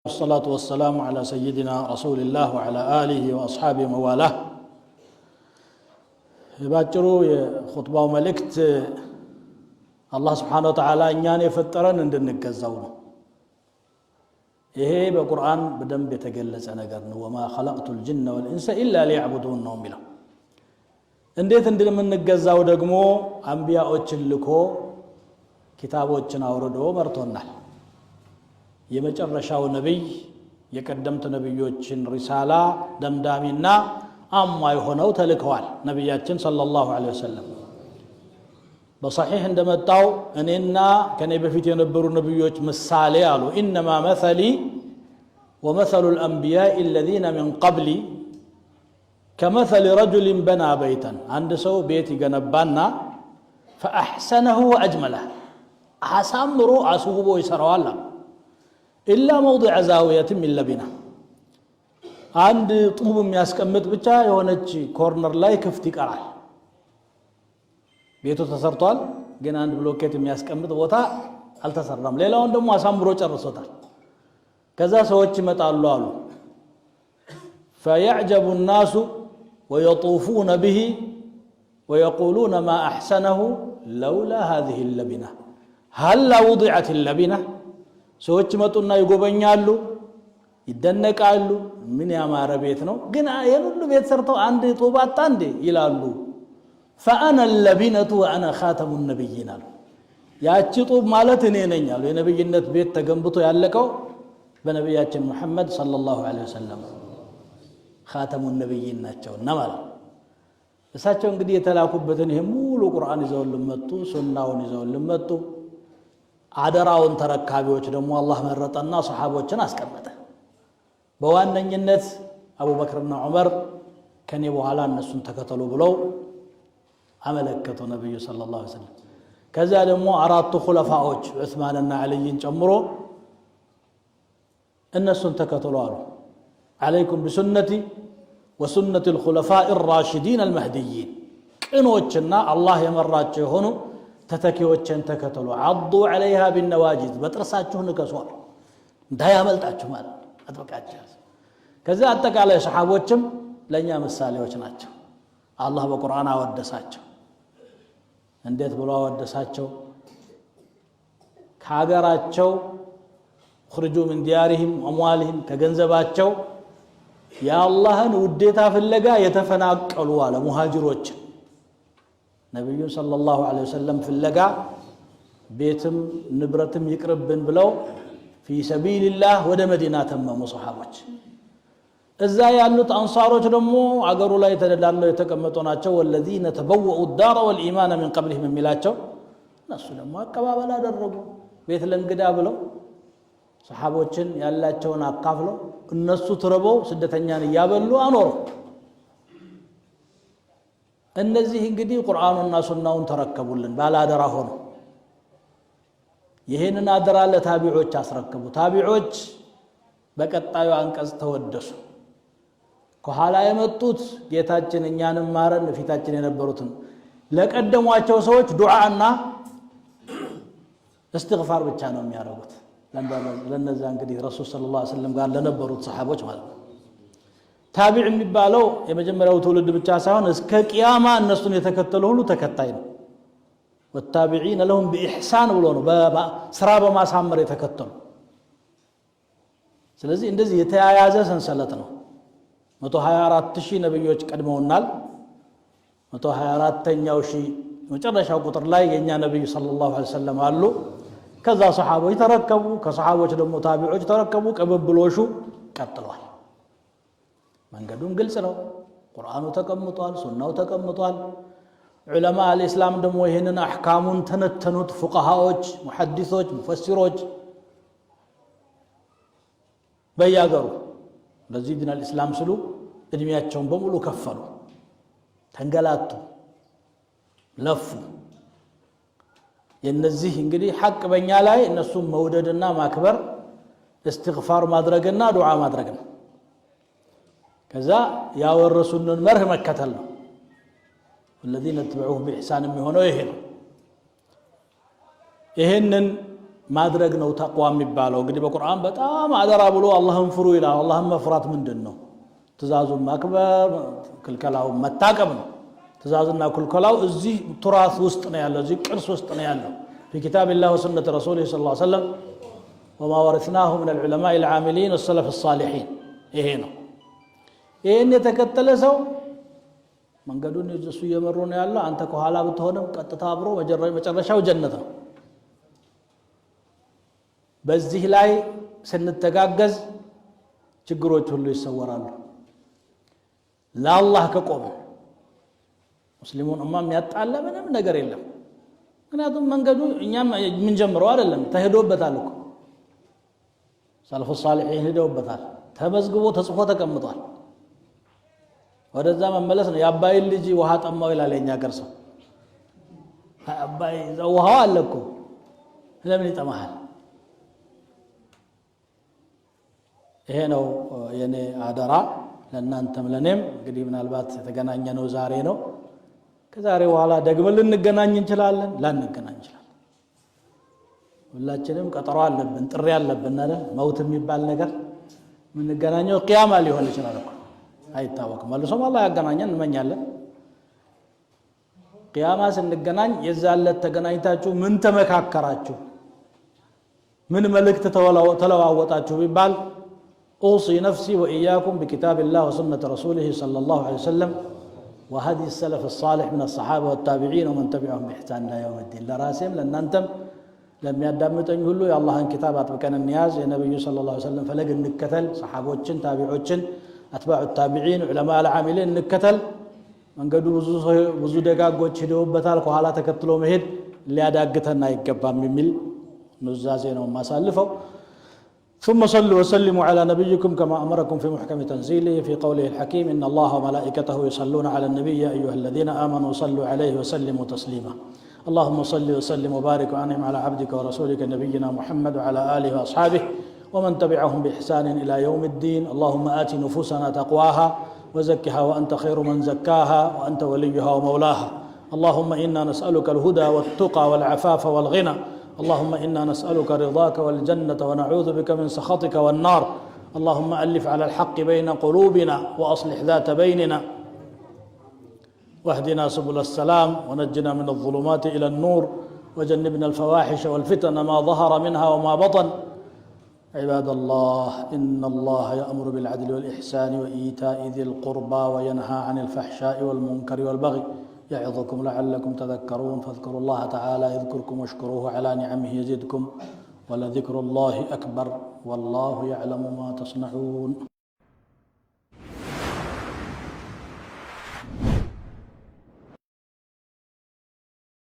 والصلاة والسلام على سيدنا رسول الله وعلى آله وأصحابه وموالاه። ባጭሩ የኹጥባው መልእክት አላህ ስብሓነ ወተዓላ እኛን የፈጠረን እንድንገዛው ነው። ይሄ በቁርአን በደንብ የተገለጸ ነገር ነው። ወማ ኸለቅቱ ልጅነ ወልኢንሰ ኢላ ሊያዕቡዱን ነው የሚለው። እንዴት እንደምንገዛው ደግሞ አንቢያዎችን ልኮ ኪታቦችን አውርዶ መርቶናል። የመጨረሻው ነቢይ የቀደምት ነቢዮችን ሪሳላ ደምዳሚና አሟይ ሆነው ተልከዋል። ነቢያችን صلى الله عليه وسلم በሰሒሕ እንደመጣው እኔና ከኔ በፊት የነበሩ ነቢዮች ምሳሌ አሉ፣ إنما مثلي ومثل الأنبياء الذين من قبلي كمثل رجل بنى بيتا፣ አንድ ሰው ቤት ይገነባና فأحسنه وأجمله፣ አሳምሮ አስውቦ ይሰራዋል አሉ። إلا موضع زاوية من لبنة፣ አንድ ጡብ የሚያስቀምጥ ብቻ የሆነች corner ላይ ክፍት ይቀራል። ቤቱ ተሰርቷል፣ ግን አንድ ብሎኬት የሚያስቀምጥ ቦታ አልተሰራም። ሌላውን ደግሞ አሳምሮ ጨርሶታል። ከዛ ሰዎች ይመጣሉ አሉ፣ فيعجب الناس ويطوفون به ويقولون ما أحسنه لولا هذه اللبنة هلا وضعت اللبنة። ሰዎች ይመጡና ይጎበኛሉ፣ ይደነቃሉ። ምን ያማረ ቤት ነው፣ ግን ይህን ሁሉ ቤት ሰርተው አንድ ጡብ አጣ እንዴ ይላሉ። فأنا اللبنة وأنا خاتم النبيين አሉ። ያቺ ጡብ ማለት እኔ ነኝ አሉ። የነቢይነት ቤት ተገንብቶ ያለቀው በነቢያችን ሙሐመድ صلى الله عليه وسلم خاتم النبيين ናቸውና ማለት ነው። እሳቸው እንግዲህ የተላኩበትን ይሄ ሙሉ ቁርአን ይዘውልን መጡ፣ ሱናውን ይዘውልን መጡ። አደራውን ተረካቢዎች ደግሞ አላህ መረጠና ሰሓቦችን አስቀመጠ። በዋነኝነት አቡበክርና ዑመር ከኔ በኋላ እነሱን ተከተሉ ብለው አመለከቱ ነቢዩ صلى الله عليه وسلم። ከዚያ ደግሞ አራቱ ኹለፋዎች ዑስማንና ዓልይን ጨምሮ እነሱን ተከተሉ አሉ። عليكم بسنتي وسنة الخلفاء الراشدين المهديين፣ ቅኖችና አላህ የመራቸው የሆኑ ተተኪዎችን ተከተሉ። عضوا عليها بالنواجذ፣ በጥርሳችሁ ንከሱ አሉ፣ እንዳያመልጣችሁ ማለት አጥብቃችሁ። ከዚያ አጠቃላይ ሰሓቦችም ለእኛ ምሳሌዎች ናቸው። አላህ በቁርአን አወደሳቸው። እንዴት ብሎ አወደሳቸው? ከሀገራቸው أخرجوا من ديارهم أموالهم፣ ከገንዘባቸው የአላህን ውዴታ ፍለጋ የተፈናቀሉ አለ ሙሃጅሮችን ነቢዩን صلى الله عليه وسلم ፍለጋ ቤትም ንብረትም ይቅርብን ብለው في سبيل الله ወደ መዲና ተመሙ ሰሓቦች። እዛ ያሉት አንሳሮች ደግሞ አገሩ ላይ ተደላለው የተቀመጡ ናቸው። والذين تبوءوا الدار والإيمان من قبلهم የሚላቸው እነሱ ደግሞ አቀባበል አደረጉ። ቤት ለእንግዳ ብለው ሰሓቦችን ያላቸውን አካፍለው እነሱ ትርበው ስደተኛን እያበሉ አኖሩ። እነዚህ እንግዲህ ቁርአኑና ሱናውን ተረከቡልን፣ ባለአደራ ሆኑ። ይህንን አደራ ለታቢዖች አስረከቡ። ታቢዖች በቀጣዩ አንቀጽ ተወደሱ። ከኋላ የመጡት ጌታችን እኛንም ማረን፣ ፊታችን የነበሩትን ለቀደሟቸው ሰዎች ዱዓና እስትግፋር ብቻ ነው የሚያደርጉት። ለነዛ እንግዲህ ረሱል صلى الله عليه وسلم ጋር ለነበሩት ሰሓቦች ማለት ነው። ታቢዕ የሚባለው የመጀመሪያው ትውልድ ብቻ ሳይሆን እስከ ቅያማ እነሱን የተከተሉ ሁሉ ተከታይ ነው። والتابعين لهم بإحسان ብሎ ነው ስራ በማሳመር የተከተሉ። ስለዚህ እንደዚህ የተያያዘ ሰንሰለት ነው። 124 ሺህ ነቢዮች ቀድመውናል። 124ኛው ሺህ መጨረሻው ቁጥር ላይ የእኛ ነቢዩ صلى الله عليه وسلم አሉ። ከዛ ሰሓቦች ተረከቡ፣ ከሰሓቦች ደግሞ ታቢዖች ተረከቡ። ቅብብሎሹ ቀጥሏል። መንገዱም ግልጽ ነው። ቁርአኑ ተቀምጧል፣ ሱናው ተቀምጧል። ዑለማ አልኢስላም ደግሞ ይህንን አሕካሙን ተነተኑት። ፉቀሃዎች፣ ሙሐዲሶች፣ ሙፈሲሮች በያገሩ ለዚህ ዲን አልኢስላም ስሉ እድሜያቸውን በሙሉ ከፈሉ፣ ተንገላቱ፣ ለፉ። የነዚህ እንግዲህ ሐቅ በእኛ ላይ እነሱም መውደድና ማክበር እስትግፋር ማድረግና ዱዓ ማድረግ ነው። ከዛ ያወረሱንን መርህ መከተል ነው። ወለዚነ ተበዑሁም ቢኢሕሳን የሚሆነው ይሄ ነው። ይሄንን ማድረግ ነው ተቅዋ የሚባለው። እንግዲህ በቁርአን በጣም አደራ ብሎ አላህን ፍሩ ይላል። አላህን መፍራት ምንድን ነው? ትእዛዙን ማክበር፣ ክልከላውን መታቀብ ነው። ትእዛዝና ክልከላው እዚህ تراث ውስጥ ነው ያለው፣ እዚህ ቅርስ ውስጥ ነው ያለው። في كتاب الله وسنة رسوله صلى الله عليه وسلم وما ورثناه من العلماء العاملين والسلف الصالحين። ይሄ ነው። ይህን የተከተለ ሰው መንገዱን እሱ እየመሩ ነው ያለው። አንተ ከኋላ ብትሆንም ቀጥታ አብሮ መጨረሻው ጀነት ነው። በዚህ ላይ ስንተጋገዝ ችግሮች ሁሉ ይሰወራሉ። ለአላህ ከቆመ ሙስሊሙን እማ የሚያጣላ ምንም ነገር የለም። ምክንያቱም መንገዱ እኛም የምንጀምረው አይደለም፣ ተሄዶበታል እኮ ሰለፉ ሳሊሒን ሄደውበታል። ተመዝግቦ ተጽፎ ተቀምጧል። ወደዛ መመለስ ነው። የአባይን ልጅ ውሃ ጠማው ይላል የኛ ሀገር ሰው። አባይ ውሃው አለ እኮ ለምን ይጠማሃል? ይሄ ነው የኔ አደራ ለእናንተም ለእኔም። እንግዲህ ምናልባት የተገናኘነው ዛሬ ነው። ከዛሬ በኋላ ደግመን ልንገናኝ እንችላለን፣ ላንገናኝ እንችላለን። ሁላችንም ቀጠሮ አለብን፣ ጥሪ አለብን አይደል? መውት የሚባል ነገር የምንገናኘው ቅያማ ሊሆን ይችላል እኮ አይታወቅም። መልሶም አላህ ያገናኘን እንመኛለን። ቅያማ ስንገናኝ የዛን ዕለት ተገናኝታችሁ ምን ተመካከራችሁ፣ ምን መልእክት ተለዋወጣችሁ ቢባል أوصي نفسي وإياكم بكتاب الله وسنة رسوله صلى الله عليه وسلم وهدي السلف الصالح من الصحابة والتابعين ومن تبعهم بإحسان إلى يوم الدين። ለራሴም ለእናንተም ለሚያዳምጠኝ ሁሉ የአላህን ኪታብ አጥብቀን እንያዝ፣ የነቢዩ صلى الله عليه وسلم ፈለግ እንከተል፣ ሰሓቦችን፣ ታቢዖችን፣ أتباع التابعين፣ علماء العاملين እንከተል። መንገዱ ብዙ ደጋጎች ሂደውበታል። ከኋላ ተከትሎ መሄድ ሊያዳግተን አይገባም የሚል ኑዛዜ ነው የማሳልፈው። ثم صلوا وسلموا على نبيكم كما أمركم في محكم تنزيله في قوله الحكيم: إن الله وملائكته يصلون على النبي يا أيها الذين آمنوا صلوا عليه وسلموا تسليما. اللهم صل وسلم وبارك وأنعم على عبدك ورسولك نبينا محمد وعلى آله وأصحابه ومن تبعهم بإحسان إلى يوم الدين. اللهم آت نفوسنا تقواها وزكها وأنت خير من زكاها وأنت وليها ومولاها. اللهم إنا نسألك الهدى والتقى والعفاف والغنى. اللهم إنا نسألك رضاك والجنة ونعوذ بك من سخطك والنار. اللهم ألف على الحق بين قلوبنا وأصلح ذات بيننا واهدنا سبل السلام ونجنا من الظلمات إلى النور وجنبنا الفواحش والفتن ما ظهر منها وما بطن. عباد الله، إن الله يأمر بالعدل والإحسان وإيتاء ذي القربى وينهى عن الفحشاء والمنكر والبغي يعظكم لعلكم تذكرون. فاذكروا الله تعالى يذكركم واشكروه على نعمه يزدكم، ولذكر الله أكبر، والله يعلم ما تصنعون.